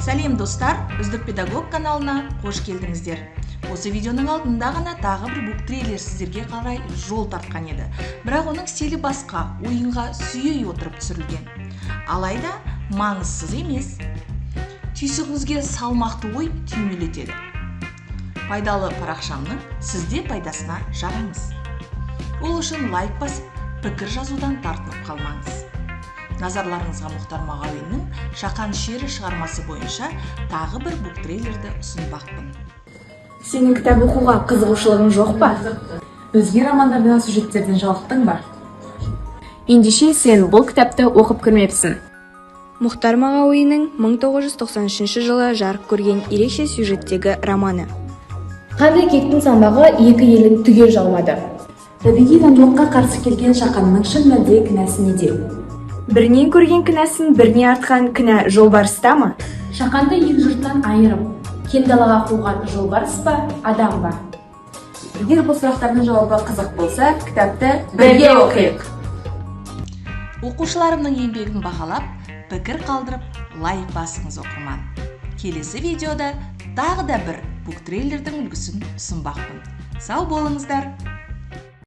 Сәлем, достар! Үздік педагог каналына қош келдіңіздер. Осы видеоның алдында ғана тағы бір буктрейлер сіздерге қарай жол тартқан еді. Бірақ оның стилі басқа, ойынға сүйей отырып түсірілген. Алайда маңызсыз емес. Түйсігіңізге салмақты ой түймелетеді. Пайдалы парақшамның сізде пайдасына жараңыз. Ол үшін лайк басып, пікір жазудан тартынып қалмаңыз. Назарларыңызға Мұхтар Мағауиннің «Шақан шері» шығармасы бойынша тағы бір буктрейлерді ұсынбақпын. Сенің кітап оқуға қызығушылығың жоқ па? Өзге романдардағы сюжеттерден жалықтың ба? Ендеше сен бұл кітапты оқып көрмепсің. Мұхтар Мағауиннің 1993 жылы жарық көрген ерекше сюжеттегі романы. Қандай кектің салмағы екі елін түгел жалмады? Табиғи заңдылыққа қарсы келген Шақанның шын мәнде кінәсі неде? Бірінен көрген кінәсін біріне артқан кінә жолбарыста ма? Шақанды ел жұрттан айырып, кең далаға қуған жолбарыс па, адам ба? Егер бұл сұрақтардың жауабы қызық болса, кітапты бірге оқиық. Оқушыларымның еңбегін бағалап, пікір қалдырып, лайк басыңыз, оқырман. Келесі видеода тағы да бір буктрейлердің үлгісін ұсынбақпын. Сау болыңыздар!